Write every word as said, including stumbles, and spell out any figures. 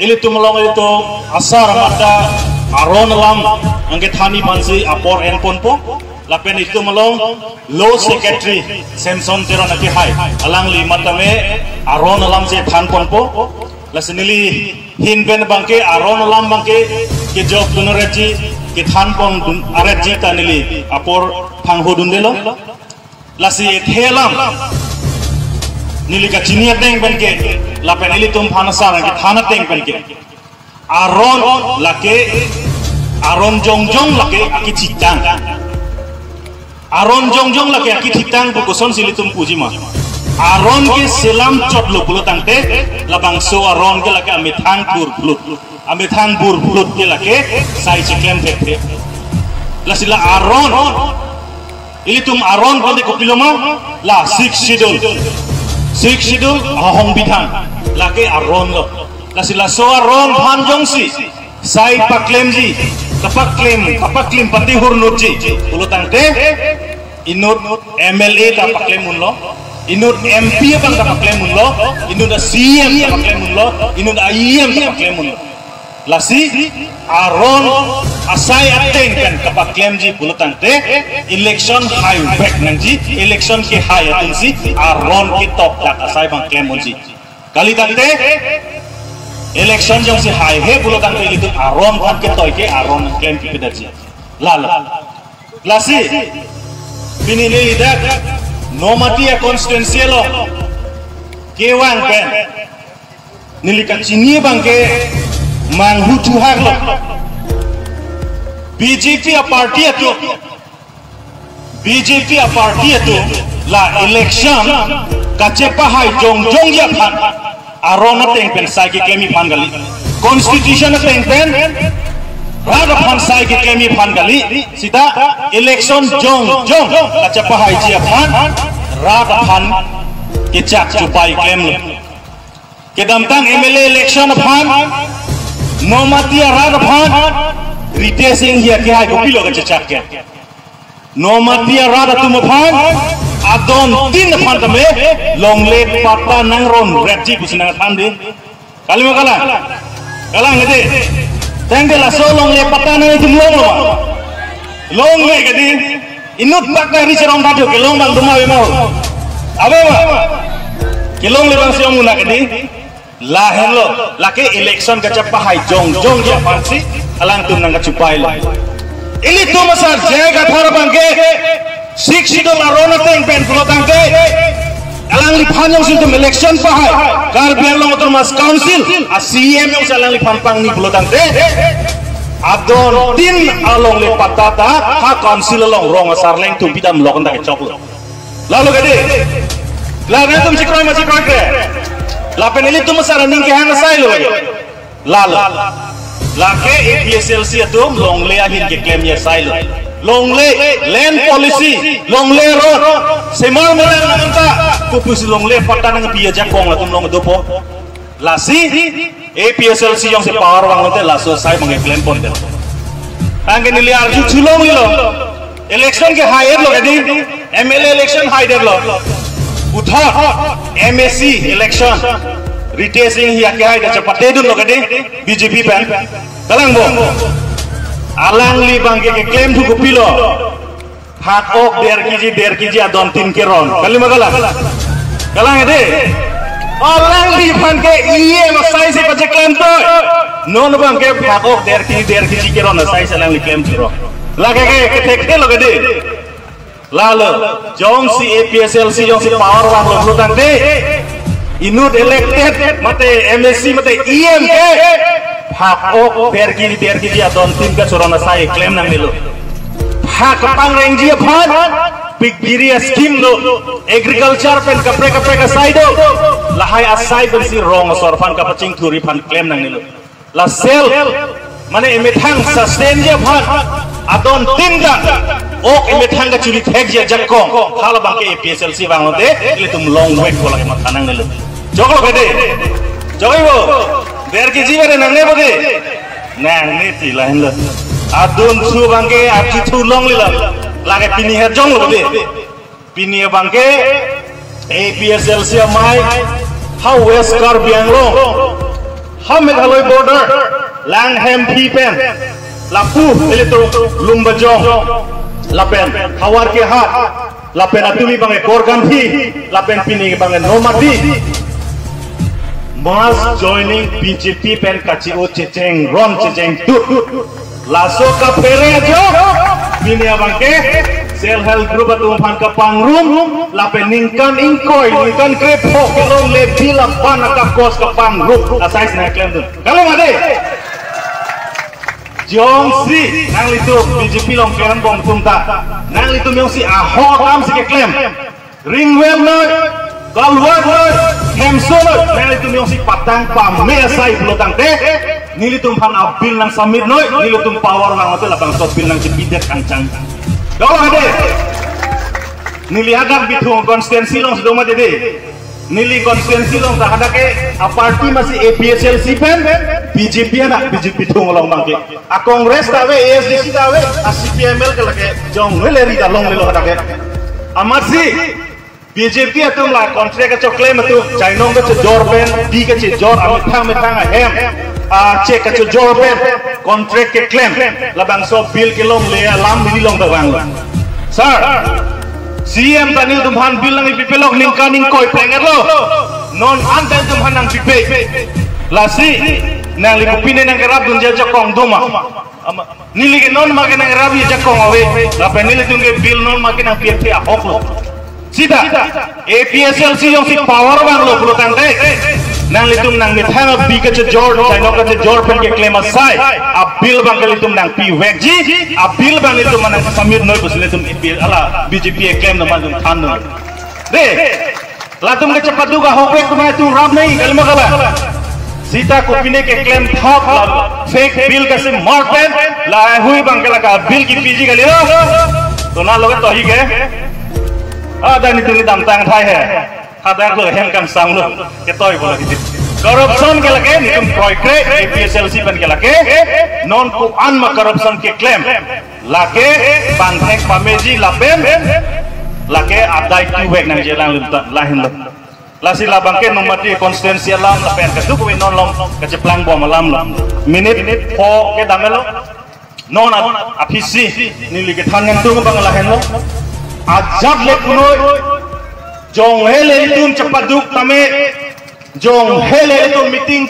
Ilitum along ilitum asar mata aron alam angke thanji aphansi apor enponpo. Lapen ilitum along Law Secretary Samson Teron akehai, alangli matame aron alam si thanponpo. Lasi neli ahin pen abangke aron alam abangke kejokdun aretji, kethanpondun aretji ta neli apor thanghodundelo. Lasi ethe alam neli kachini ateng penke, lapen ilitum aphan asar kethan ateng penke, aron lake, aron jongjong lake akithitang. Aron jongjong lake akithitang pu kosonsi ilitum pujima? Aron ke selam chotlo pulo tangte, labangso aron ke lake amethang burphlut. Amethang burphlut ke lake sai cheklem thekthe. Lasi la aron, ilitum aron pande kopiloma, la Sixth Schedule. Sixth Schedule ahongbithang, lake aron lo. Lasi laso aron aphan jongsi sai paklemji, kapaklem, kapaklim pati hurnutji pulo tangte, inut M L A ta paklem unlo, inut M P abang ta paklem unlo, inut a C E M ta paklem unlo, inut a E M ta paklem unlo. Lasi aron asai ateng pen kapaklemji pulo tangte, election haivek nangji, election kehai atumsi aron ketok dak asai abang klem unji. Kali tangte election jongsi haihe pulo tangte ilitum aron aphan ketoi ke aron klem kepedetji. Lalo. Lasi pini neli dak Nomatia constituency along kevang pen neli kachini abangke manghu thuhak lo. B J P aparty atum, B J P aparty atum la election kachepahai jongjongji aphan aron ateng pen sai keklem iphan kali. Constitution ateng pen rat aphan sai keklem iphan kali. Sita election jongjong kachepahaiji aphan rat aphan kechak chupai klemlo. Kedamtang M L A election aphan Nomatia rat aphan Ritesh Enghi akehai kopilo kachechak ke? Nomatia rat atum aphan adon tin aphan tame longle patta nangronretji pusi nangthan dei. Kali ma kalang? Kalang dei. Tangte laso longle patta nang itum longlo ma? Longle ke dei. Inut bak nang ri cherong tadu kelong abang duma ave ma ho? Ave ma? Kelongle abangsi ong una ke dei. Lahenlo, lake election kachepahai jongjongji aphansi alangtum nangkachupailo. Ilitum asar J I Kathar abangke Sixth Schedule aron ateng pen pulo tangte, alangliphan jongsi ilitum election pahai, Karbi Anglong Autonomous Council a C E M jongsi alangliphan pangni pulo tangte, adon tin alongle patta ta ha council along rong asar leng tum pidam lok anta kechoklo. Lalo ke dei. Lalo atum chekroi ma chekroikre? Lapen ilitum asar aning kehang asailo. Lalo. Lake A P H L C atum longle ahin keklemji asailo. Longle, land policy, longle road, semar melang nangta, kopusi longle patta nangpi ajakong latum along dopo? Lasi A P H L C jongsi power vanglote laso asai abangke klempondet. Anke neli arju chulong lilo. Election ke hai-etlo ke dei, M L A election haidetlo. Puthot M A C election Ritesh Enghi akehai ta chepatedunlo ke dei B J P pen. Kalang bo. Alangli abangke keklem thu kopilo? Phak ok der kg, der kg adon tin keron. Kali ma kalang? Kalang dei. Alangliphan ke E M asai si pacheklem toi. Non abangke phak ok der kg, der kg keron asai si alangli klem churo. Lake ke, kethekthe lo ke dei. Lalo, jongsi A P H L C jongsi power vanglo pulo tangte, inut elected mate M A C mate E M ke phak ok der kg, der kg adon tin kachoron asai klem nangnelo. Phak kapangrengji aphan, pik biri a-scheme do, agriculture pen kaprek kaprek asai do, lahai asai pensi rong asor aphan kapachingthurji aphan klem nangnelo. La self, mane emethang sustainji aphan, adon tin ta ok emethang kachuri thekji ajakong, halabangke A P H L C vanglote ilitum longvekpo, lake matha nangnelo. Choklo ke dei? Chokji bo? Der kg bade nangne bo dei? Nangne ti lahenlo. Adon thu abangke athi thu longlelo. Lake pini herjonglo dei. Pini abangke A P H L C amei ha West Karbi Anglong Ha Meghalaya border, Langhemphi pen, lapu ilitum Lumbajong, lapen Howraghat, lapen atumi abang ke Korganthi, lapen pini abang ke Nomati. Mass joining B J P pen kachi-o chechengron chechengtut. Laso kaphere ajo, pini abang ke self help group atum aphan kapangrum, lapen ningkan ingkoi, ningkan krepho kelongle bill aphan akakos kapangrum asai si nangklemdun. Kali ma dei? Jongsi nanglitum B J P along keklem bom atum ta, nanglitum jongsi ahok akam si keklem, ring well noi, culvert noi, hemso noi, nanglitum jongsi patang pame asai pulo tangte, nelitum aphan a-bill nang submit noi, nelitum power vang ate labangso bill nangchipidet kangchang. Dolo ha dei. Neli hadak Bithung constituency along si do mati dei. Neli constituency along ta hadak ke a-party masi A P H L C pen, B J P anak, B J P Bithung along abang ke. A-Congress ta ave, A S D C ta ave, a-C P I M L ke lake jongle ri ta longlelo hadak ke. Amatsi B J P atum la contract kachoklem atum, chainong kachejor pen, bi kachejor, amethang methang ahem, a-check kachejor pen contract keklem, labangso bill kelongle alam neli along ta vanglo. Sir, C E M ta nelitum aphan bill nangpipe lok ningkan ingkoi pleng-etlo. Non an ta nelitum aphan nangpipe. Lasi nangli kopine nangkerapdunji ajakong do ma? Ama, neli ke non ma ke nangrapji ajakong ave. Lapen nelitum ke bill non ma ke nangpi-et ahoklo. Sita A P H L C jongsi power vanglo pulo tangte, nanglitum nangmethang abi kachejor, chainong kachejor pen keklem asai a-bill abang ke ilitum nangpivekji, a-bill abang ilitum nang submit noi pusi ilitum A P L ala B J P keklem atum thandun. Dei, latum kachepaduk ahokvek atum atum rap nai, kali ma kala? Sita kopine keklem thap la fake bill kasimar pen, lahaihui abang ke lake a-bill kipiji kalilo. To nalo ke tohi ke. Ada nelitum kedamtang thai he. Hadak lo hem kangsam lo. Ketoi pulo kiti. Corruption ke lake nelitum kroikre, A P H L C pen ke lake. Non ko-an ma corruption keklem. Lake bangthek pameji lapen lake adai tuvek nangji alanglitum ta lahenlo. Lasi labang ke Nomati constituency alam lapen kadokave non along kacheplang bom alam lo. Minute pho kedam-etlo. Non a-, aphisi neli kethan nangtung abang lahenlo. Ajat le punoi, jonghe le ilitum chepaduk tame, jonghe le ilitum meeting